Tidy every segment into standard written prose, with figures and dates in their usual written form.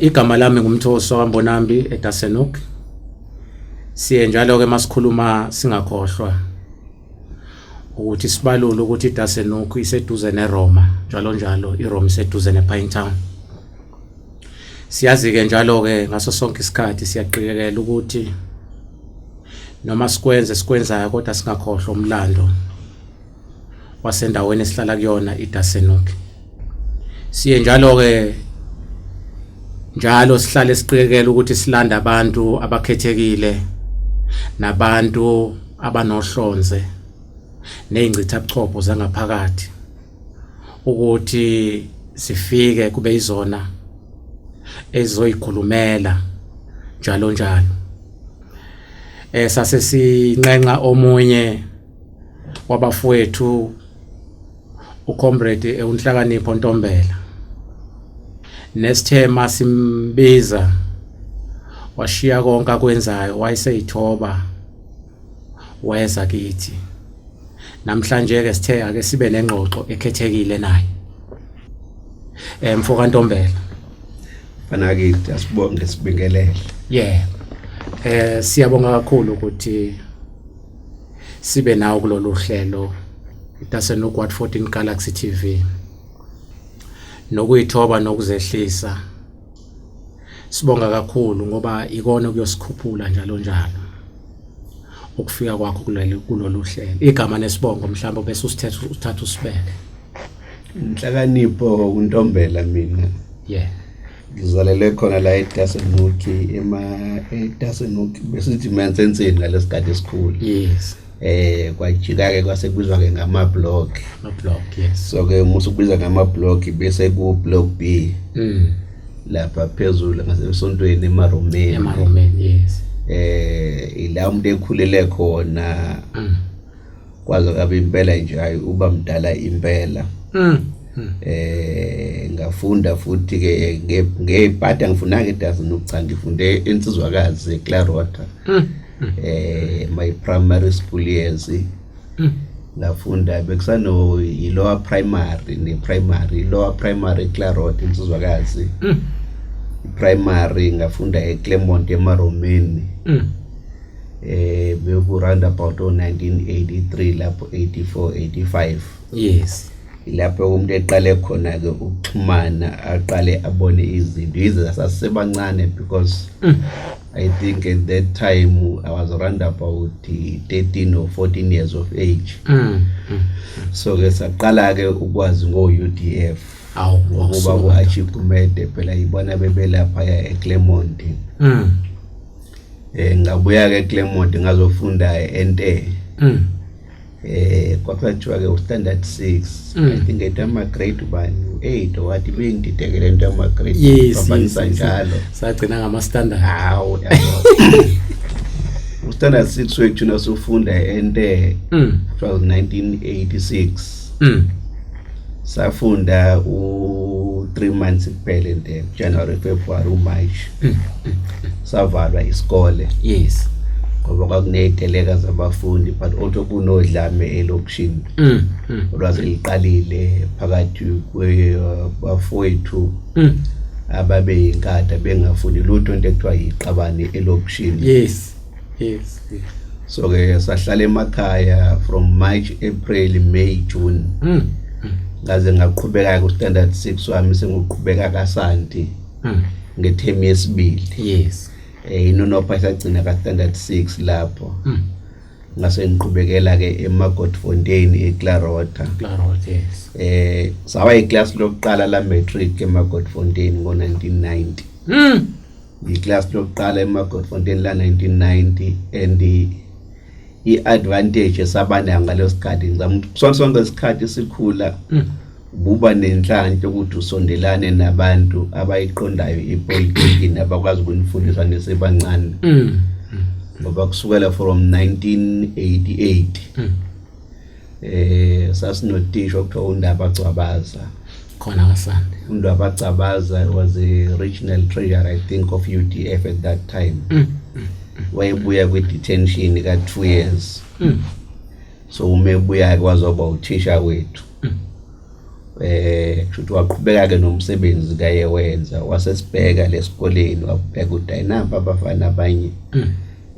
Igama lami nguMthoso kaMbonambi eDassenhoek. Siye njalo ke masikhuluma singakhohlwa ukuthi sibalule ukuthi iDassenhoek iseduze neRoma, njalo njalo iRoma iseduze nePinetown. Siyazi ke njalo ke ngaso sonke isikhathi siyaqikelela ukuthi noma sikwenze sikwenzayo kodwa singakhohlwa umlando wasendaweni esihlala kuyona iDassenhoek. Siye njalo ke njalo sihlale siqikekela ukuthi silanda abantu abakhethekile nabantu abanohlonze nezingcithabuchopho zangaphakathi ukuthi sifike kube izona ezizoyikhulumela njalo njalo. Sase sinxenxa omunye wabafowethu uComrade uNhlakanipho Ntombela, nesithema simbiza washiya konke akwenzayo, wayeseyithoba weza kithi. Namhlanje ke sithe ake sibe nengxoxo ekhethekile naye. Mfoka Ntombela. Mfanakithi, asibonge, sibingelele. Yeah. Siyabonga kakhulu ukuthi sibe nawo kulolu hlelo iDassenhoek Ward 14 Galaxy TV. Nokuyithoba nokuzehlisa. Sibonga kakhulu ngoba ikona okuyosikhuphula njalo njalo. Ukufika kwakho kulolu hlelo. Igama nesibongo mhlawumbe bese usithetha uthatha usibeke. Inhlakanipho uNtombela mina. Yeah. Ngizalelwe khona la eDassenhoek, ema eDassenhoek besithi Mansenseni ngalesikhathi esikhulu. Yes. Kwajika ke kwase kubizwa ke ngama block. Ama block, yes. So ke uma usukubiza ngama block bese ku block B. Lapha phezulu ngasesontweni eMaromeni. eMaromeni, yes. Ila umuntu ekhulele khona. Kwaze kabe impela nje hayi uba mdala impela. Ngafunda futhi ke ngebhadi angifundanga eDassenhoek, cha, ngifunde eNsizwakazi eClarota. My primary school years. Ngafunda bekusano i-lower primary ne-primary, lower primary eClarota eNsizwakazi. Primary ngafunda eClermont eMaromeni. Beku round about o 1983 lapho, 84 85. Yes. Lapho umuntu eqale khona ke ukuxhumana, aqale abone izinto yize sasebancane, because I think at that time I was around about 13 or 14 years of age. So ke saqala ke ukwazi ngo UDF. Awu. Ngokuba ku-Archie Gumede phela ibona bebelapha eClermont. Ngabuya ke eClermont ngazofunda eNte. Kwakuthiwa ke ustandard 6. I think at ama grade bani, 8 or what, bengididekele into ama grade. Phambanisa njalo. Sagcina ngama standard. Hawu, yabo. Ustandard 6 wethu nasufunda eNte. It was 1986. Safunda u 3 months kuphela eNte, January, February, uMarch. Savalwa isikole. Ngoba kwakuney'teleka zabafundi, but also kunodlame elokishini. Olwaze liqalile phakathi kwabafowethu ababe yinkatha bengafuni lutho into ekuthiwa yiqabane elokishini. Yes. So ke sahlala emakhaya from March, April, May, June. Ngaze ngaqhubeka ku standard 6 wami, sengiqhubeka kaSanti ngethemu yesibili. Inonopha isagcina ka standard 6 lapho. Ngase ngiqhubekela ke eMagodfontein eClarota. Clarota, yes. Sawa iclass lokuqala la matric eMagodfontein ngo1990. Iclass lokuqala eMagodfontein la 1990, and i-advantage esabanayo ngaleso sikhathi, ngizama ukuthi sonke sonke isikhathi sikhula buba nenhlanhla ukuthi usondelane nabantu abayiqondayo ipolitiki nabakwazi ukunifundisa nesebancane, ngoba kusukela from 1988 sasinothisha okuthiwa uNdaba Gcwabaza. Khona kaSande. uNdaba Gcabaza was a regional treasurer, I think, of UDF at that time. Wayebuya kwi-detention ka-2 years. So uma ebuya kwazoba uthisha wethu. Kushuthi waqhubeka ke nomsebenzi kaye wenza, wasesibheka lesikoleni, wabheka ukuthi ayinamba abafana abanye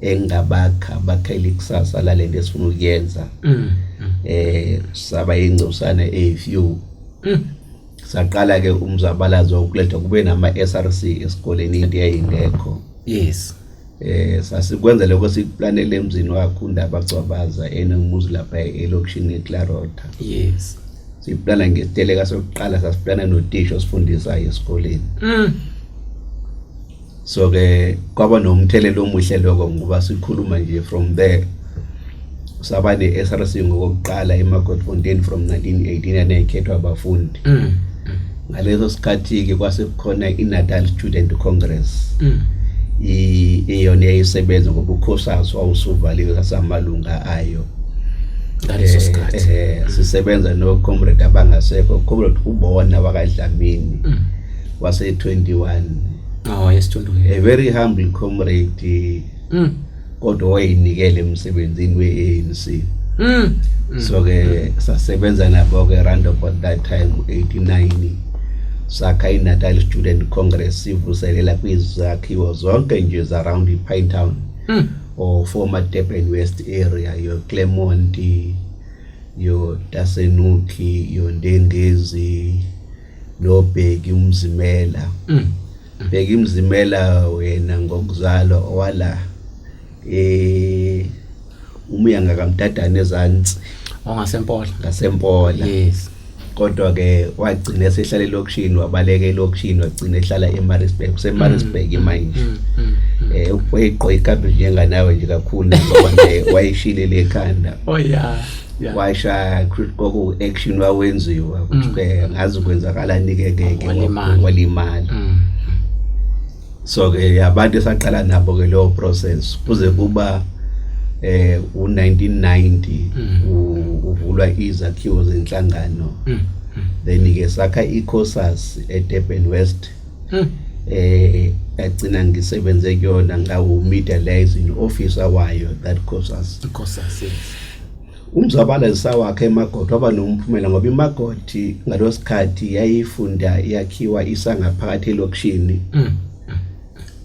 engabakha bakhela ikusasa lalento esifuna ukuyenza. Saba ingcosana eyi-few. Saqala ke umzabalazo wokuletha kube nama SRC esikoleni, into eyayingekho. Sasikwenza lokho, sikuplanele emzini wakhe uNdaba Cwabaza enomuzi lapha elokishini eClarota. Siplana ngesiteleka sokuqala, sasiplana notisha osifundisayo esikoleni. So ke kwaba nomthelela omuhle lokho, ngoba sikhuluma nje from there saba ne-SRC ngokokuqala eMagoodfontein from 1989 ekhethwa abafundi. Ngaleso sikhathi-ke kwase kukhona i-Natal Student Congress. Iyona eyayisebenza ngoba uCOSAS wawusuvaliwe, sasamalunga ayo ngaleso sikhathi. Sisebenza no-comrade abangasekho, comrade uBona wakaDlamini wase-21. Oh yes, a very humble comrade, kodwa wayeyinikele emsebenzini we-ANC. So ke sasebenza nabo ke round about that time 89, sakha i-Natal Student Congress, sivuselela kwizakhiwo zonke nje around i-Pinetown or former Durban West area, yo Claremont, yo Dassenhoek, yo Ndengezi, noBheki Umzimela. Bheki Mzimela wena ngokuzalwa owala umyanga kaMdadane ezansi. Ongasempola. Ngasempola. Kodwa ke wagcina esehlala elokishini, wabaleka elokishini, wagcina ehlala eMaritzburg, kuseMaritzburg manje. Wayegqoka ikabi njenganawe nje kakhulu, ngoba naye wayeshile lekhanda. Oh yeah. Washa kwaku action wawenziwa ukuthi ke ngazi kwenzakalani ke ke Walimala. Walimala. So ke abantu esaqala nabo ke leyo process kuze kuba u1990 uvulwa izakhiwo zenhlangano. Then ke sakha iCOSAS eDurban West. Agcina ngisebenze kuyona ngawu media liaison officer wayo that COSAS. COSAS, yes. Umzabalazo wakhe eMagodi waba nomphumela, ngoba iMagodi ngalosikhathi yayifunda yakhiwa isangaphakathi elokishini.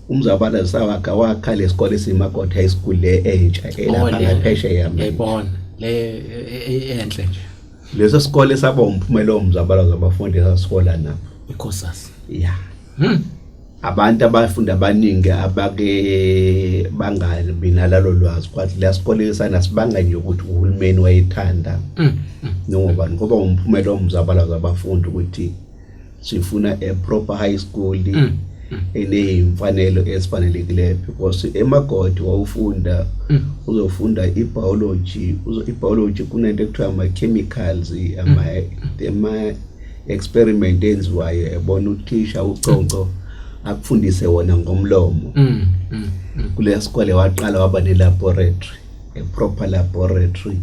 Umzabalazo wakhe wakha lesikole esiMagodi High School le entsha elapha ngaphesheya manje. Yayibona le enhle nje. Leso sikole saba umphumela womzabalazo wabafundi esasikola nabo. ICOSAS. Yeah. Abantu abafunda abaningi abake bangabi nalalo lwazi, kwathi la sikole sana sibanga nje ukuthi uhulumeni wayethanda noma ngoba umphumela womzabalazo wabafundi ukuthi sifuna a proper high school eneyimfanelo esifanelekileyo, because eMagodi wawufunda uzofunda i-biology, i-biology kunento ekuthiwa ama-chemicals, ama experiment enziwayo, ebona uthisha uconco akufundise wona ngomlomo. Kule sikole waqala waba ne-laboratory, a proper laboratory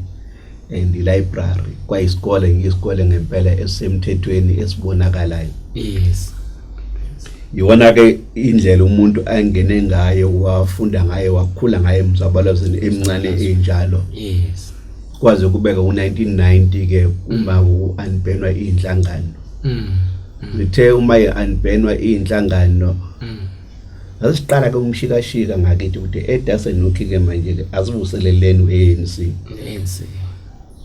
and library, kwayisikole ngiyisikole ngempela esisemthethweni esibonakalayo. Iwona ke indlela umuntu angene ngayo, wafunda ngayo, wakhula ngayo emzabalazweni emncane enjalo. Kwaze kubeka u1990 ke uma u-unbanwa inhlangano. Lithe uma i-unbanwa inhlangano, asiqala ke umshikashika ngakithi ukuthi eDassenhoek ke manje ke asivuseleleni u-ANC. ANC.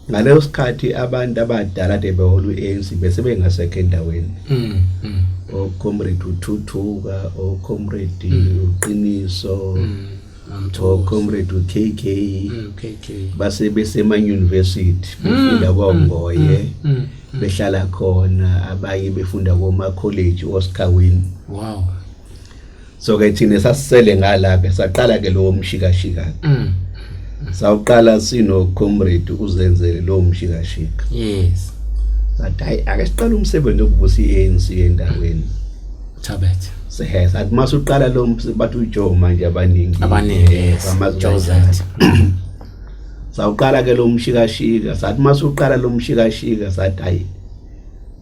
Ngaleso sikhathi abantu abadala ade behola u-ANC bese bengasekho endaweni. O-comrade uThuthuka, o-comrade uQiniso, o-comrade uKK, KK. Base besema university befunda kwaNgoye, behlala khona, abanye befunda koma college oSikhawini. So ke thina sasisele ngala ke, saqala ke lowo mshikashika. Sawuqala sino comrade uzenzele lowo mshikashika. Sathi hayi, ake siqale umsebenzi wokuvusa iANC endaweni. Thabethe. Sehe sathi masuqala lo msebenzi, bathi uJoe manje abaningi. Abaningi, yes. Bamazi Joe kanjalo. Z. Sawuqala ke lo mshikashika, sathi masuqala lo mshikashika sathi hayi,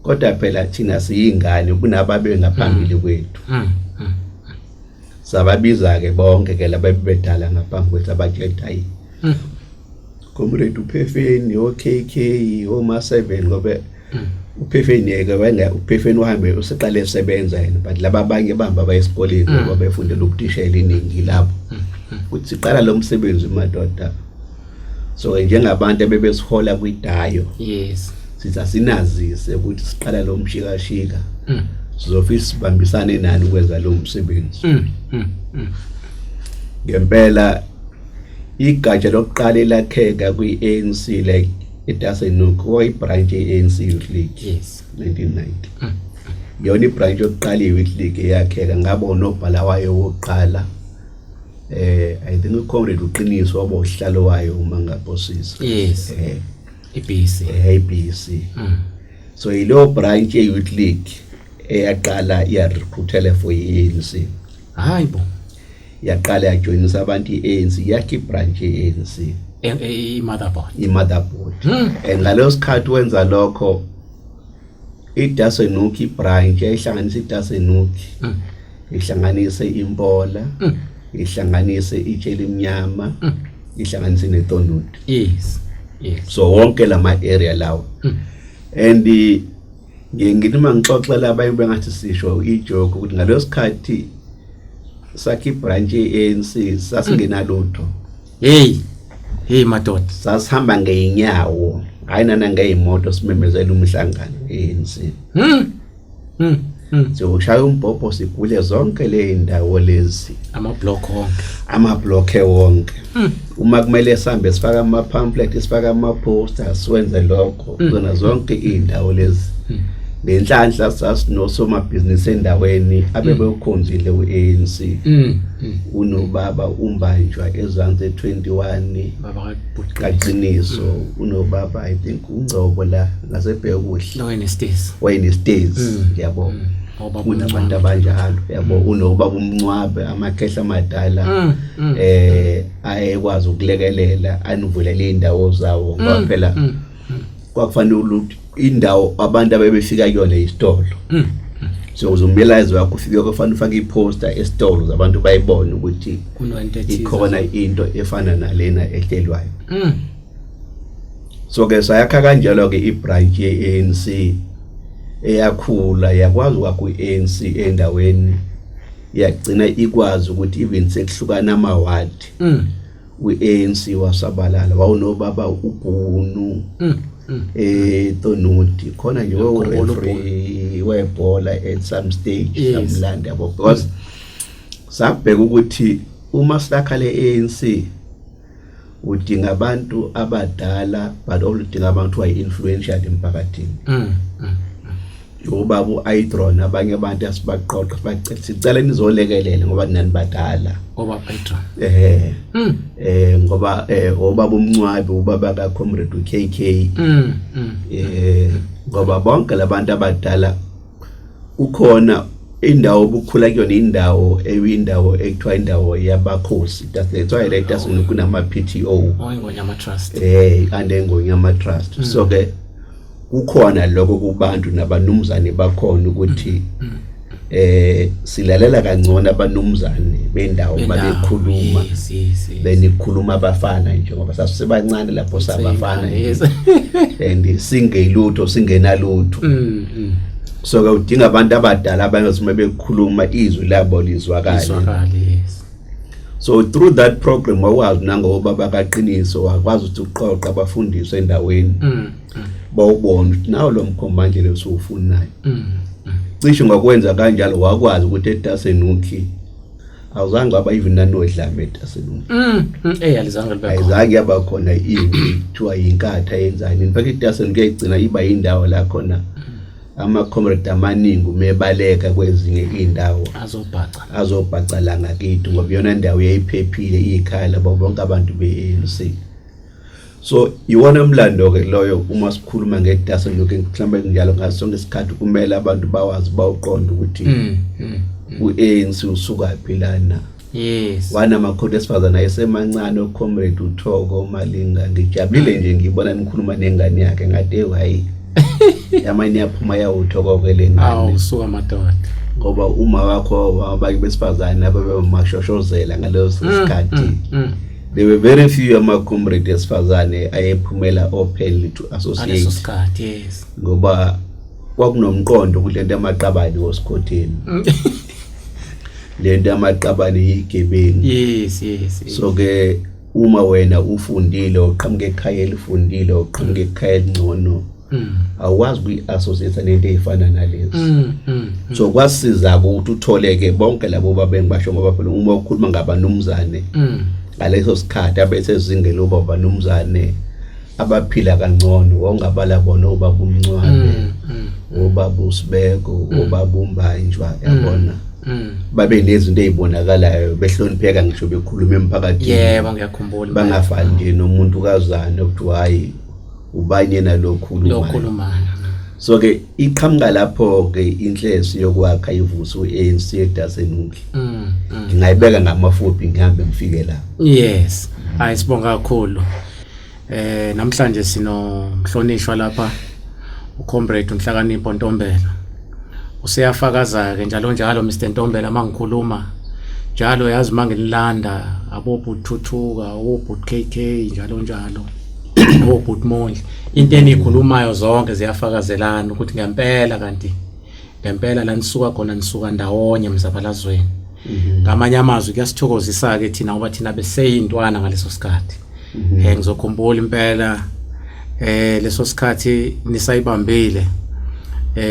kodwa phela thina siyingane kunababe ngaphambili kwethu. Sababiza ke bonke ke laba bebedala ngaphambi kwethu, abatshela hayi, comrade uPhefeni, oKK, oma 7, ngoba uPhefeni yeke wenga uPhefeni uhambe useqale esebenza yena, but laba abanye bahamba baye esikoleni ngoba befundela ubutishela iningi lapho. Uthi siqala lo msebenzi madoda, so njengabantu abebesihola kwidayo, sithi asinazise ukuthi siqala lo mshikashika, sizofisa sibambisane nani ukwenza lo msebenzi. Ngempela igatsha lokuqala elakheka kwi-ANC like eDassenhoek kwakuyibranch ye-ANC Youth League. 1990. Yona ibranch yokuqala i-Youth League eyakheka, ngaba unobhala wayo wokuqala. I think uComrade uQiniso waba usihlalo wayo uma ngaphosisa. iBC. IBC. So yileyo branch ye-Youth League eyaqala yarecruitela for i-ANC. Hayibo. Yaqala yajoyinisa abantu i-ANC, yakhe ibranch ye-ANC. I-motherboard. I-motherboard. And ngaleso sikhathi wenza lokho, iDassenhoek ibranch yayihlanganisa iDassenhoek, ihlanganise iMpola, ihlanganise iTshelimnyama, ihlanganise neThornwood. So wonke lama area lawo. And ngiye ngithi uma ngixoxela abanye bengathi sisho ijoke ukuthi ngaleso sikhathi sakhe ibranch ye-ANC sasingenalutho. Hey. Hey madoda. Sasihamba ngeenyawo, hayi nana ngeyimoto, simemezela umhlangano ye-ANC. Siyoshaya umbhobho sigule zonke le ndawo lezi. Ama-block wonke. Ama-block wonke. Uma kumele sihambe sifaka ama-pamphlet, sifaka ama-poster, siwenze lokho kuzona zonke iy'ndawo lezi. Ngenhlanhla sasinosomabhizinisi endaweni abebewukhonzile u-ANC. Unobaba uMbanjwa ezansi e-21. Baba. Kaqiniso, unobaba I think uNgcobo la ngasebhekuhle. No, wayenesitezi. Wayenesitezi, yabo. Obaba. Kunabantu abanjalo, yabo, unobaba umncwabe, amakhehla amadala ayekwazi ukulekelela anivulele indawo zawo, ngoba phela kwakufanele ukuthi indawo abantu abebefika kuyona isitolo. So uzumyalayezo wakho ufike kufanele ufake iposter esitolo zabantu bayibone ukuthi kunento ethize. Ikhona into efana nalena ehlelwayo. So ke sayakha kanjalo ke ibranch ye-ANC, eyakhula yakwazi ukwakha i-ANC endaweni, yagcina ikwazi ukuthi even sekuhlukana amawadi, u-ANC wasabalala. Wawunobaba uBhunu Thornwood khona nje, referee webhola at some stage. Samlanda, yabo, because sabheka ukuthi uma silakha le ANC udinga abantu abadala, but udinga abantu abayi-influential emphakathini. Ubaba u-Idron, abanye abantu asibaqoqa, sibacela, sicela nizolekelela ngoba nani badala. Obaba Idron. Ngoba obaba umncwabi, ubaba ka comrade uKK, ngoba bonke labantu abadala kukhona indawo obukhula kuyona, indawo eyindawo ekuthiwa indawo yabakhosi. That's why le tasini kunama PTO. Oh, Ingonyama Trust. Ande Ngonyama Trust. So ke kukhona lokho kubantu nabanumzane bakhona ukuthi silalela kangcono abanumzane bendawo Bendawo, mabekhuluma. Then ikhuluma abafana nje, ngoba sasisebancane lapho, sabafana nje. And singelutho, singenalutho. So ke udinga abantu abadala abayothi uma bekhuluma izwi labo lizwakale. Izwakale, yes. So through that program wakwazi nangoba bakaqiniso wakwazi ukuthi uqoqa abafundiswe endaweni, bawubona ukuthi nawo lo mkhombandlela osuwufunayo. Cishe ngokwenza kanjalo wakwazi ukuthi eDassenhoek awuzange waba even nanodlame eDassenhoek. Alizange libe khona. Ayizange yaba khona impi kuthiwa yinkatha yenzani. In fact iDassenhoek yayigcina iba indawo la khona ama-comrade amaningi umebaleka kwezinye iy'ndawo azobhaca. Azobhaca la ngakithi, ngoba iyona ndawo yayiphephile, iyikhaya labo bonke abantu be-ANC. So iwona mlando-ke loyo uma sikhuluma ngeDassenhoek. Mhlawumbe njalo ngaso sonke isikhathi kumele abantu bawazi, bawuqonde ukuthi u-ANC usukaphi lana. Wanamakhodi esifazane ayesemancane, ucomrade uThoko Malinga. Ngijabulile nje ngibona nikhuluma nengane yakhe, ngathi ewu hayi, yamanye yaphuma yawuThoko-ke le ngane. Awu suka madoda. Ngoba uma wakho wabanye besifazane ababemashoshozela ngaleso sikhathi, there were very few ama-comrade esifazane ayephumela openly to associate. Ngaleso sikhathi, yes. Ngoba Kwakunomqondo ukuthi lento yamaqabane osikhotheni, lento yamaqabane yigebengu. Yes. So ke uma wena ufundile, uqhamuka ekhaya elifundile, uqhamuka ekhaya elingcono, awukwazi ukuyi-associate nento ey'fana nalezi. So kwasiza ukuthi uthole-ke bonke labo babengibasho, ngoba phela uma ukhuluma ngabanumzane ngaleso sikhathi abesezingeni loba banumzane abaphila kangcono, wawungabala bona obaba uMncwabe, obaba uSibeko, obaba uMbanjwa, yabona, babe nezinto ey'bonakalayo, behlonipheka ngisho bekhuluma emphakathini. Yebo, ngiyakhumbula. Bangafani nje nomuntu kazane okuthiwa hayi, ubanye nalokhuluma. Lokhulumana. So ke iqhamuka lapho ke inhleso yokwakha ivuso u-ANC eDassenhoek. Ngingayibeka ngamafuphi, ngihambe ngifike la. Yes, hayi, sibonga kakhulu. Namhlanje sinomhlonishwa lapha, uComrade uNhlakanipho Ntombela. Useyafakaza ke njalo njalo Mr Ntombela mangikhuluma. Njalo yazi mangilanda abobhuthuthuka, obhut KK, njalo njalo. Obhut Mondli. Into enikhulumayo zonke ziyafakazelana ukuthi ngempela, kanti ngempela la nisuka khona nisuka ndawonye emzabalazweni. Ngamanye amazwi kuyasithokozisa ke thina ngoba thina beseyintwana ngaleso sikhathi. Ngizokhumbula impela leso sikhathi nisayibambile,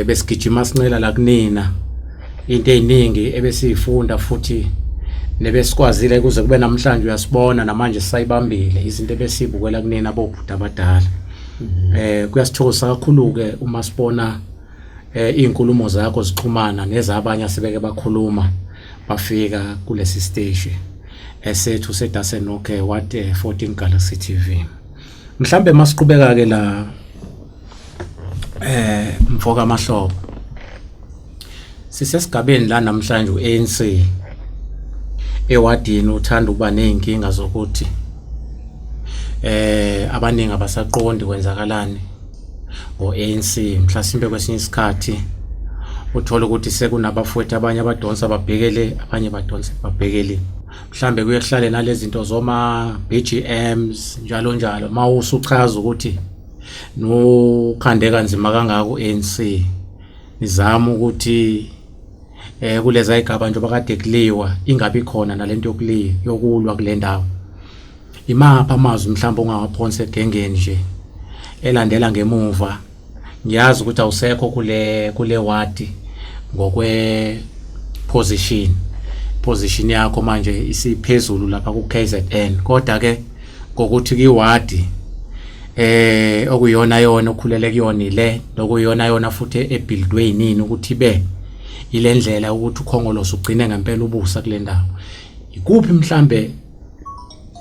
besigijima sincela la kunina into eziningi ebesiyifunda futhi nebesikwazile kuze kube namhlanje. Uyasibona namanje sisayibambile izinto ebesibukela kunina bobhuti abadala. Kuyasithokozisa kakhulu ke uma sibona izinkulumo zakho zixhumana nezabanye asebeke bakhuluma bafika kulesi stage esethu seDassenhoek Ward 14 Galaxy TV. Mhlambe masiqhubeka ke la, mfoka Mahlobo, sisesigabeni la namhlanje uANC ewadini uthanda ukuba nezinkinga zokuthi abaningi abasaqondi kwenzakalani ngo-ANC. Mhlasimbe kwesinye isikhathi uthola ukuthi sekunabafowethu abanye abadonsa babhekele, abanye badonsa babhekele, mhlambe kuye kuhlale nalezi zinto zoma BGMs njalo njalo. Mawusuchaza ukuthi nukhande kanzima kangaka u-ANC, nizama ukuthi kuleza igaba nje bakade kuliwa, ingabi khona nalento yokuliwa yokulwa kule ndawo, imaphi amazwi mhlawumbe ongawaphonsa egengeni nje elandela ngemuva? Ngiyazi ukuthi awusekho kule wadi ngokwe position yakho manje isiphezulu lapha ku KZN, kodwa ke ngokuthi kiwadi okuyona yona okhulele kuyona ile nokuyona yona futhi ebuildwe yinini ukuthi ibe ile ndlela ukuthi ukhongolose ugcine ngempela ubusa kule ndawo, ikuphi mhlambe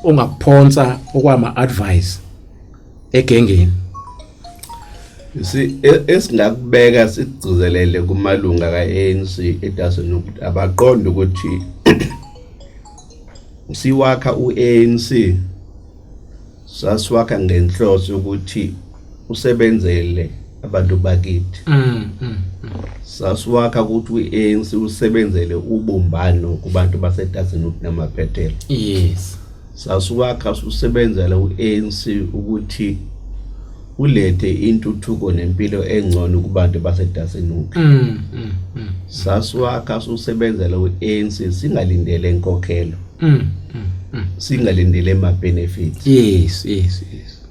ongakuphonsa okwama advice egengeni? Si esingakubeka sigcizelele kumalunga ka-ANC eDassenhoek ukuthi abaqonde ukuthi siwakha u-ANC, sasiwakha ngenhloso ukuthi usebenzele abantu bakithi. Sasiwakha ukuthi u-ANC usebenzele ubumbano kubantu baseDassenhoek namaphethelo. Sasiwakha usebenzela u-ANC ukuthi ulethe intuthuko nempilo engcono kubantu baseDassenhoek. Sasiwakha usebenzela u-ANC singalindele inkokhelo, singalindele ma benefits. Yes.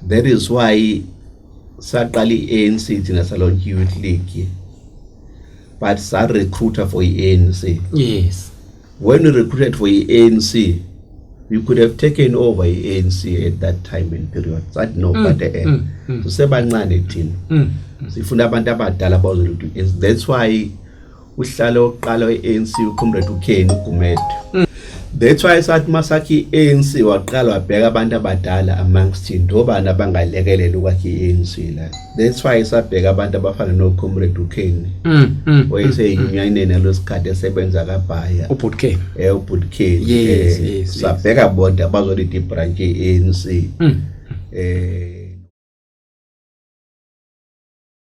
That is why saqala i-ANC thina, sa-launch youth league, but sa recruiter for i-ANC. When we recruited for i-ANC, we could have taken over i-ANC at that time and period. Sathi no, but sisebancane thina, sifuna abantu abadala abazolutha i-ANC. That's why uhlalo oqala we-ANC uComrade uKenny Gumede. That's why sathi masakhi i-ANC waqala wabheka abantu abadala amongst thina, obani abangalekelela ukwakha i-ANC la. That's why sabheka abantu abafana no-Comrade uKenny, wayeseyunyaneni nalosikhathi esebenza kaBhaya. Ubhut Ken. Ubhut Ken. Yes. Sabheka bonke abazolida ibranch ye-ANC.